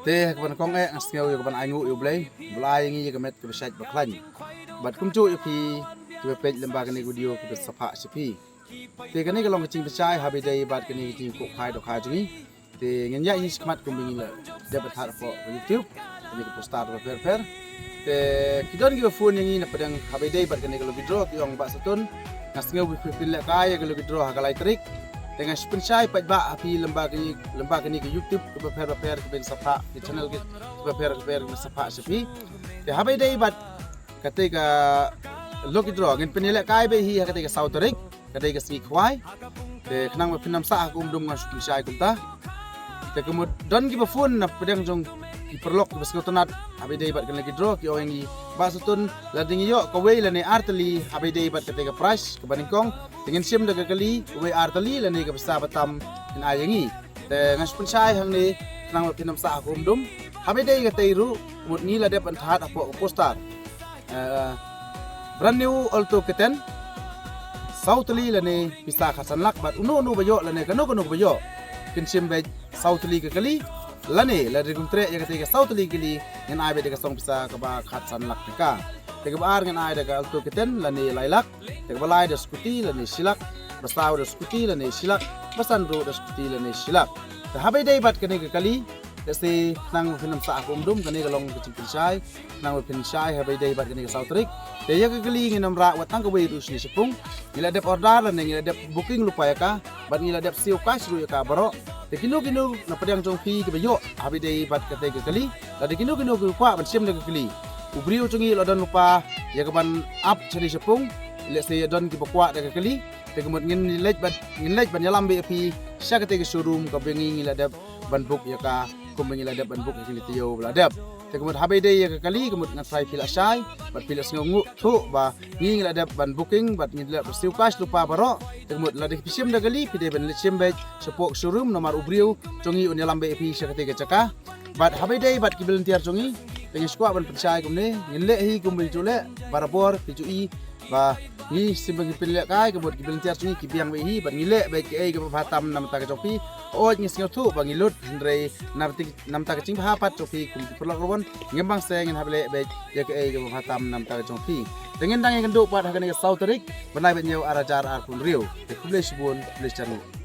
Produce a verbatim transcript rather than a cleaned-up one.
Te ha kaba nyngkong eh nga sngew ïa kaban ainguh ïa U Blei ba la ai ïa ngi ïa ka met kaba shait ba khlaiñ. Bad kumjuh ïa phi kiba peit lyngba kane ka video kaba sngewbha sha phi. Te kane ka long ka jingpynshai haba ïadei bad kane ka jingkohnguh dohkha jong ngi. Te ngin ïaid shakhmat kumba ngi la dep ban thad hapoh ka YouTube, kane ka poster bapher bapher. Te ki don kiba phone ïa ngi na pdeng haba ïadei bad kane ka lucky draw, ki ong Bah Satun, nga sngew ba phin lehkai ïa ka lucky draw ha ka lai tarik. Te nga shu pynshai paidbah ha phi lyngba kane, lyngba kane ka YouTube kaba pher bapher kaba sngewbha, ki channel kiba pher bapher kaba sngewbha sha phi. Te haba ïadei bad kata ka lucky draw ngin pynlehkai beit hi ha kata ka saw tarik, ka dei ka sngi khwai. Te khnang ba phin ym sah ha ka um dum nga shu pynshai kumta. Te ka mut don kiba phone na pdeng jong ki paralok kiba sngewtynnat haba ïadei bad kane ka lucky draw, ki ong ïa ngi Bah Satun, lada ngi ïoh kawei lane ar tylli haba ïadei bad kata ka prize kaba nyngkong, te ngin shim da ka kali kawei ar tylli lane ka pisa ba tam ngin ai ïa ngi. Te nga shu pynshai hangne khnang ba phin ym sah ha ka um dum. Haba ïadei katei ruh, ka mut ngi la dep ban thad hapoh ka poster. Eh, brand new Alto K ten, saw tylli lane pisa khatsan lak, bad uno uno ba ïoh lane kano kano ba ïoh kin shim beit saw tylli ka kali, lane lada kum treh ïa katei ka saw tylli ka kali ngin ai beit da ka song pisa kaba khatsan lak tyngka. Te kaba ar ngin ai da ka Alto K ten lane lai lak. Te kaba lai da scooty lane shi lak. Ba saw da scooty lane shi lak. Ba san ruh da scooty lane shi lak. Te haba ïadei bad kane ka kali, te shi khnang ba phin ym sah ha ka um dum, kane ka long ka jingpynshai khnang ba phin shai haba ïadei bad kane ka saw tarik. Te ïa ka kali ngin ym rah wat tang kawei ruh shane shaphrang. Ngi la dep order lane ngi la dep booking lypa ïa ka, bad ngi la dep siew cash ruh ïa ka baroh. Te kino kino na pdeng jong phi kiba ïoh haba ïadei bad katei ka kali, lada kino kino ki kwah ban shim da ka kali, u briew jong ngi u la don lypa ïa kaban ap shane shaphrang. Lehse ïa don kiba kwah da ka kali. Te ka mut ngin leit ban, ngin leit ban ïalam beit ïa phi sha katei ka showroom kaba ngi, ngi la dep ban book ïa ka, kumba ngi la dep ban book ïa kine ki taïew ba la dep. Te ka mut haba ïadei ïa ka kali, ka mut nga tharai phi la shai bad phi la sngewthuh ba ngi, ngi la dep ban booking bad ngi la dep siew cash lypa baroh. Te ka mut lada phi shim da ka kali, phi dei ban leit shim beit shapoh showroom, namar u briew jong ngi un ïalam beit ïa phi sha katei ka jaka. Bad haba ïadei bad ki volunteer jong ngi, te ngi sngewkwah ban pynshai kumne, ngin leh hi kumba ju leh barabor, phi ju i ba ngi shim ba ngi pynlehkai, ka mut ki volunteer jong ngi ki biang beit hi bad ngi leh beit kaei kaba bha tam na bynta ka jong phi. Hooid ngi sngewthuh ba ngi lut, hynrei na bynta, na bynta ka jingbha pat jong phi kum ki paralok ruh, ngim bang seh, ngin hap leh beit ïa kaei kaba bha tam na bynta ka jong phi. Te ngin dang ïakynduh pat ha kane ka saw tarik bnai ba hynñiew ar hajar arphew hynriew. Te khublei shibun, khublei shihajar nguh.